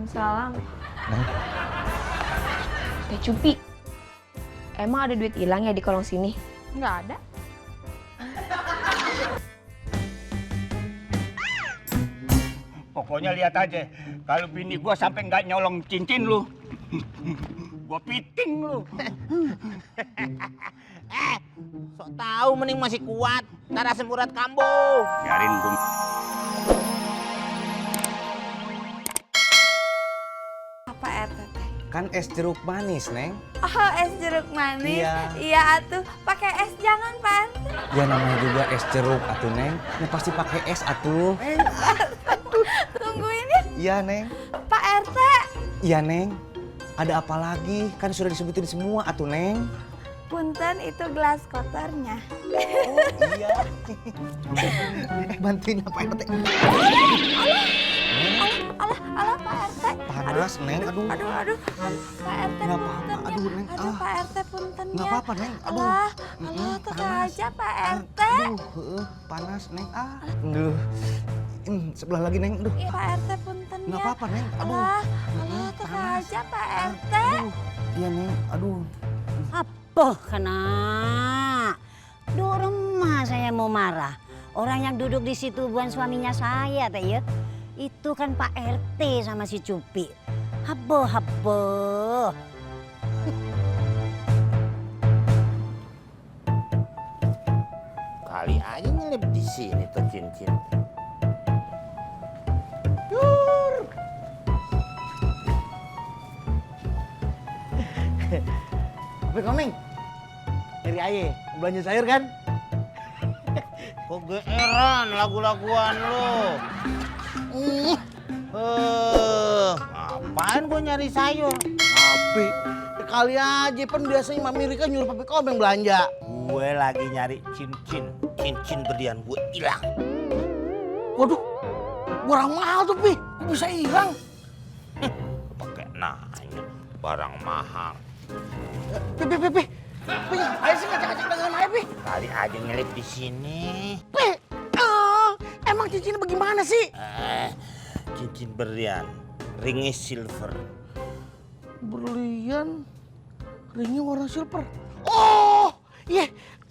Waalaikumsalam. Teh Cupi, emang ada duit hilang ya di kolong sini? Nggak ada. Pokoknya lihat aja, kalau bini gua sampai nggak nyolong cincin lu, gua piting lu. Sok tahu mending masih kuat. Ntar asam urat kambuh. Biarin gua. Apa RT teh? Kan es jeruk manis, Neng. Oh, es jeruk manis. Iya. Iya atuh. Pakai es jangan, Pak RT. Ya namanya juga es jeruk atuh, Neng. Ya pasti pakai es atuh. Tungguin ya, Iya, Neng. Pak RT. Iya, Neng. Ada apa lagi? Kan sudah disebutin semua atuh, Neng. Punten itu gelas kotornya. Oh, iya. Bantuin Pak RT. Alah Pak RT. Panas, Neng. Aduh. Aduh. Pak RT Nggak apa-apa. puntennya. Aduh, Neng. Aduh, Pak RT puntennya. Nggak apa-apa, Neng. Aduh. Alah, teka aja Pak RT. Aduh, panas, Neng. Aduh. Sebelah lagi, Neng. Aduh. Iya, Pak RT puntennya. Nggak apa-apa, Neng. Aduh. Alah, teka Panas. aja Pak RT. Aduh. Iya, Neng. Aduh. Apa kena? Dorong mah saya mau marah. Orang yang duduk di situ bukan suaminya saya teh ya. Itu kan Pak RT sama si Cupi. Habo. Kali aja nyelip di sini tuh cincin. Apa komeng? Nyari aye, belanja sayur kan? Kok geeran lagu-laguan lu? Ngapain gua nyari sayur? Tapi kali aja kan biasanya Mami Rika nyuruh papi komeng belanja. Gue lagi nyari cincin berlian gue hilang. Waduh, barang mahal tuh Pi, kok bisa hilang? Pakai nanya barang mahal. Pi, ngapain sih ngacak-ngacak dagangan aye Pi? Kali aja nyelip di sini. Pi, emang cincinnya bagaimana sih? Cincin berlian, ringnya silver. Berlian, ringnya warna silver. Oh, iya,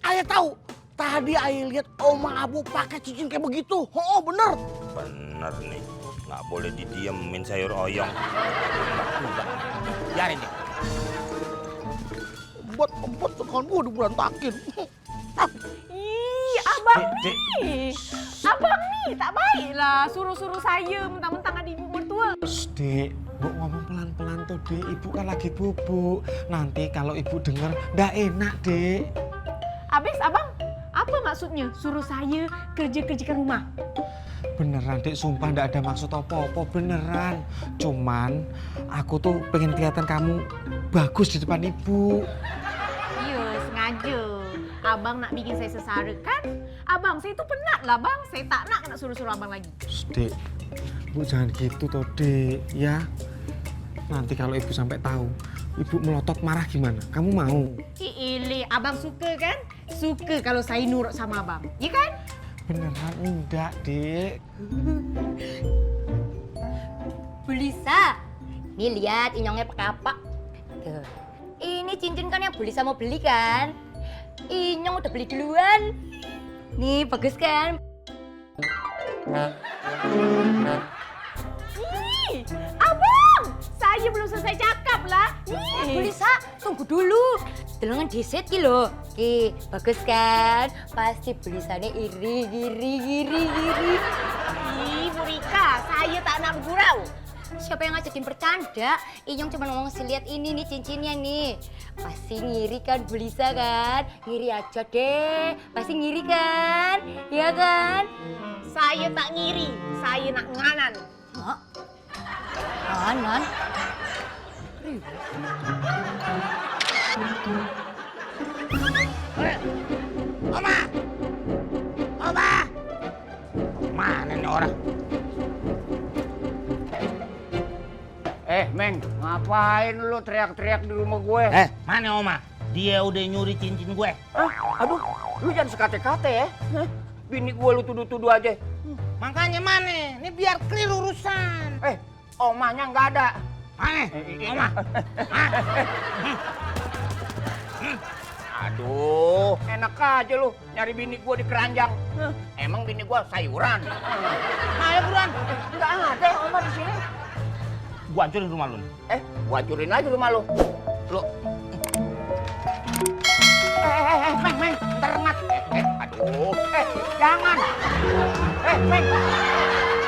ayah tahu. Tadi ayah lihat Oma Abu pakai cincin kayak begitu. Oh, bener. Bener nih, nggak boleh didiemin sayur oyong. Biarin deh. Buat tekan gue diberantakin. Ih, abang Dek, nih. Abang nih, tak baiklah suruh-suruh saya mentang-mentang ada ibu mertua. Dek, Bu ngomong pelan-pelan tuh, Dek. Ibu kan lagi bubuk. Nanti kalau ibu denger, nggak enak, Dek. Abis abang, apa maksudnya suruh saya kerja-kerjakan rumah? Beneran, Dek. Sumpah nggak ada maksud apa-apa. Beneran. Cuman, aku tuh pengen kelihatan kamu bagus di depan ibu. Iya, sengaja. Abang nak bikin saya sesara kan? Abang, saya itu penat lah bang. Saya tak nak suruh-suruh abang lagi. Dek, Bu jangan gitu toh, Dek. Ya. Nanti kalau ibu sampai tahu, ibu melotot marah gimana? Kamu mau? Ile, abang suka kan? Suka kalau saya nurut sama abang, ya kan? Beneran enggak, Dek. Bulisa, nih lihat inyongnya pakai apa? Tuh, ini cincin kan yang Bulisa mau beli kan? Inyong udah beli duluan. Nih bagus kan? Ih, abang, saya belum selesai cakap lah. Bulisa, tunggu dulu. Delongan deset ki lho. Ki, bagus kan? Pasti Bulisanya iri. Ih, Bu Rika, saya tak nak bergurau. Siapa yang ngajakin bercanda? Inyong cuma ngomong lihat ini nih cincinnya nih. Pasti ngiri kan Bulisa kan? Ngiri aja deh. Pasti ngiri kan? Iya kan? Saya tak ngiri, saya nak nganan. Hah? Kanan? Oma! Mana nih orang? Meng, ngapain lu teriak-teriak di rumah gue? Mana Oma? Dia udah nyuri cincin gue. Aduh, lu jangan sekate-kate ya. Bini gue lu tuduh-tuduh aja. Makanya mana? Ini biar clear urusan. Omanya nggak ada. Mana? Oma. Aduh, enak aja lu nyari bini gua di keranjang. Emang bini gua sayuran? Ayo buruan. Nggak ada Oma di sini. Gua hancurin rumah lu nih. Gua hancurin aja rumah lu. Lu. Meng, ntar rengat. Aduh, jangan. Meng.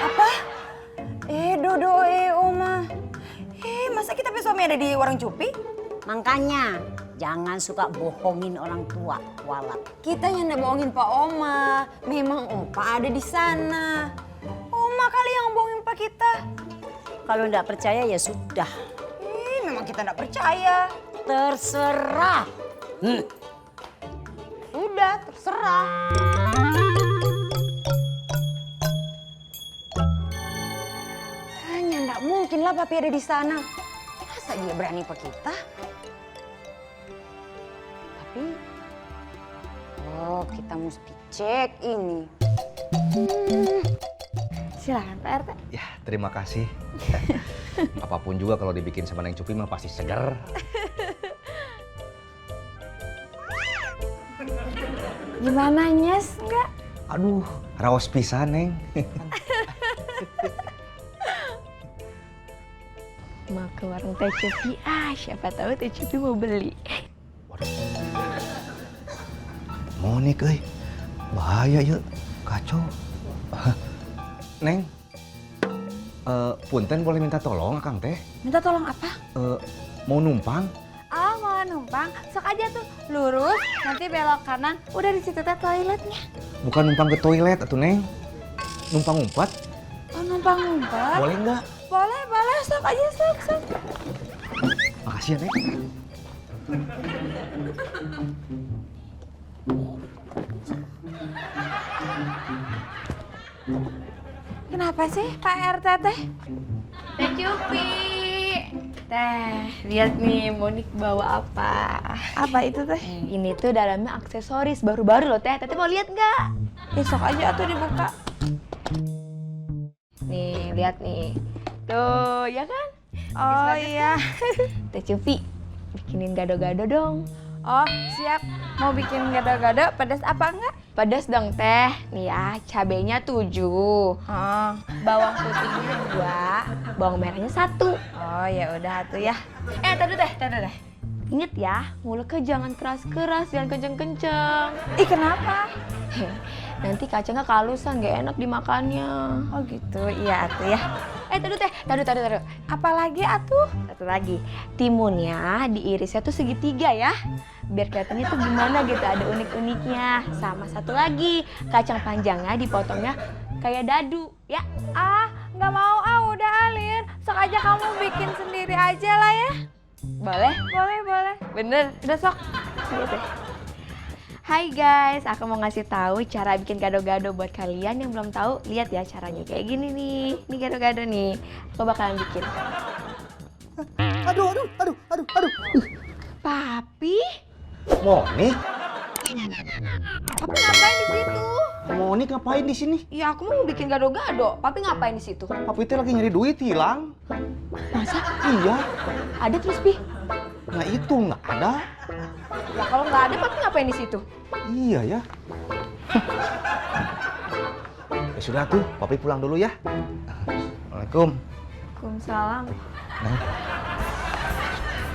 Apa? Dodo, Oma. Masa kita suami ada di warung Cupi? Makanya jangan suka bohongin orang tua, walat. Kita yang nggak bohongin Pak Oma. Memang Opa ada di sana. Oma kali yang bohongin Pak kita. Kalau nggak percaya ya sudah. Memang kita nggak percaya. Terserah. Udah, terserah. Hanya nggak mungkin lah Papi ada di sana. Masa dia berani Pak kita? Tapi, kita mesti cek ini. Silakan Pak RT. Ya, terima kasih. Apapun juga kalau dibikin sama Neng Cupi mah pasti seger. Gimana Nyes, enggak? Aduh, raos pisan, Neng. Mau ke warung Teh Cupi, siapa tahu Teh Cupi mau beli. Mau nih, euy. Bahaya yuk, kacau. Neng, punten boleh minta tolong Akang Teh? Minta tolong apa? Mau numpang? Mau numpang, sok aja tuh lurus, nanti belok kanan, udah di situ teh toiletnya. Bukan numpang ke toilet atuh, Neng. Numpang umpat? Oh, numpang-numpang? Boleh nggak? Boleh, sok aja, sok. Makasih ya, Neng. Kenapa sih Pak RT teh? Teh Cupi. Teh, lihat nih Monik bawa apa? Apa itu teh? Ini tuh dalamnya aksesoris baru-baru loh Teh. Teteh mau lihat nggak? Sok aja tuh dibuka. Nih, lihat nih. Tuh, ya kan? Oh iya. Teh Cupi, bikinin gado-gado dong. Oh siap. Mau bikin gado-gado pedas apa enggak? Pedas dong Teh. Nih ya, cabenya 7. Bawang putihnya 2, bawang merahnya 1. Oh ya udah tuh ya. Tadi Teh. Ingat ya, mulutnya jangan keras-keras, jangan kenceng-kenceng. Ih kenapa? Nanti kacangnya kalusan, gak enak dimakannya. Oh gitu, iya atuh ya. Tadi Teh, taruh. Apalagi atuh? Satu lagi, timunnya diirisnya tuh segitiga ya. Biar kelihatannya tuh gimana gitu, ada unik-uniknya. Sama satu lagi, kacang panjangnya dipotongnya kayak dadu, ya. Nggak mau udah Alin. Sok aja kamu bikin sendiri aja lah ya. Boleh? Boleh. Bener? Udah sok. Iya Teh. Hai guys, aku mau ngasih tahu cara bikin gado-gado buat kalian yang belum tahu. Lihat ya caranya kayak gini nih. Ini gado-gado nih. Aku bakalan bikin. Aduh. Papi? Monik? Papi ngapain di situ? Monik ngapain di sini? Ya aku mau bikin gado-gado. Papi ngapain di situ? Papi teh lagi nyari duit hilang. Masa? Iya. Ada terus Pi? Nah itu nggak ada. Ya kalau nggak ada, Papi ngapain di situ? Iya ya. Ya sudah tuh, Papi pulang dulu ya. Assalamualaikum. Waalaikumsalam.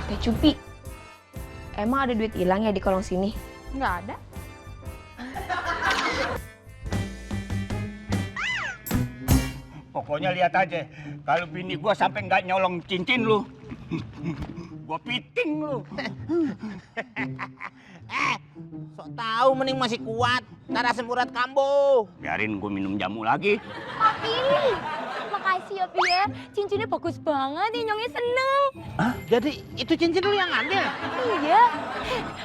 Teh Cupi, emang ada duit hilang ya di kolong sini? Nggak ada. Pokoknya lihat aja, kalau bini gua sampai nggak nyolong cincin lu, gua piting lu. Sok tahu mending masih kuat. Ntar asam urat kambuh. Biarin gua minum jamu lagi. Papi, makasih ya Pi ya. Cincinnya bagus banget, Inyongnya seneng. Hah? Jadi itu cincin lu yang ngambil? Iya,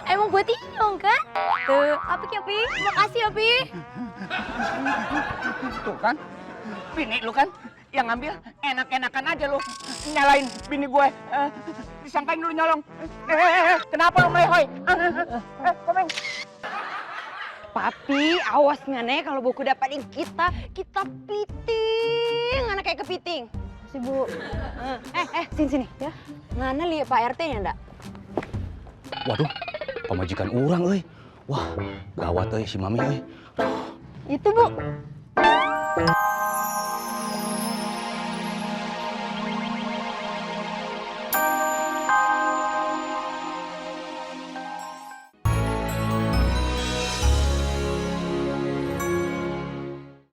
emang buat Inyong kan? Tuh, apik ya Pi, makasih ya Pi. Tuh kan, bini lu kan yang ngambil, enak-enakan aja lu nyalain bini gue. Disangkain lu nyolong. Kenapa lu melehoi? Komeng. Papi, awas nggak nih kalau buku dapatin kita piting, anak kayak kepiting. Makasih, Bu. Sini ya. Ngana lihat Pak RT-nya ndak? Waduh, pemajikan orang euy. Wah, gawat euy si Mami euy. Itu, Bu.